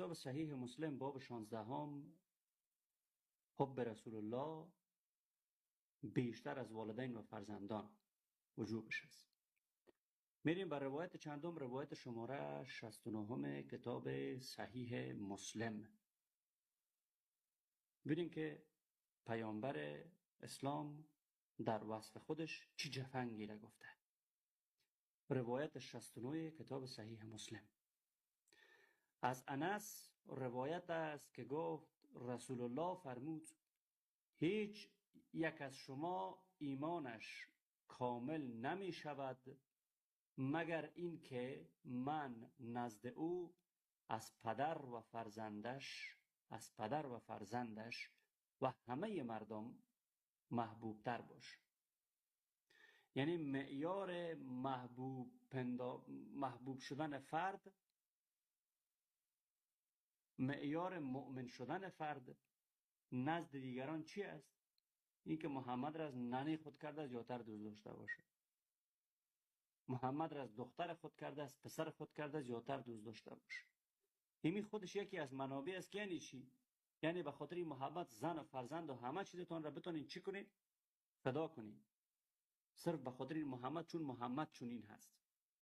کتاب صحیح مسلم باب 16 حب رسول الله بیشتر از والدین و فرزندان وجوبش است. میریم بر روایت چندم؟ روایت شماره 69 کتاب صحیح مسلم. ببینیم که پیامبر اسلام در وصف خودش چی جفنگی را گفته. روایت 69 کتاب صحیح مسلم. از انس روایت است که گفت رسول الله فرمود هیچ یک از شما ایمانش کامل نمی شود مگر اینکه من نزد او از پدر و فرزندش، از پدر و فرزندش و همه مردم محبوب تر باش. یعنی معیار محبوب شدن فرد، معیار مؤمن شدن فرد نزد دیگران چی است؟ این که محمد را از ننه خود کرده است یا تر دوست داشته باشه. محمد را از دختر خود کرده است، پسر خود کرده است یا تر دوست داشته باشه. ایمی خودش یکی از منابع است که یعنی چی؟ یعنی به خاطر محبت زن و فرزند و همه چیزتان را بتونین چی کنین؟ فدا کنین. صرف به خاطر محمد، چون محمد چنین هست.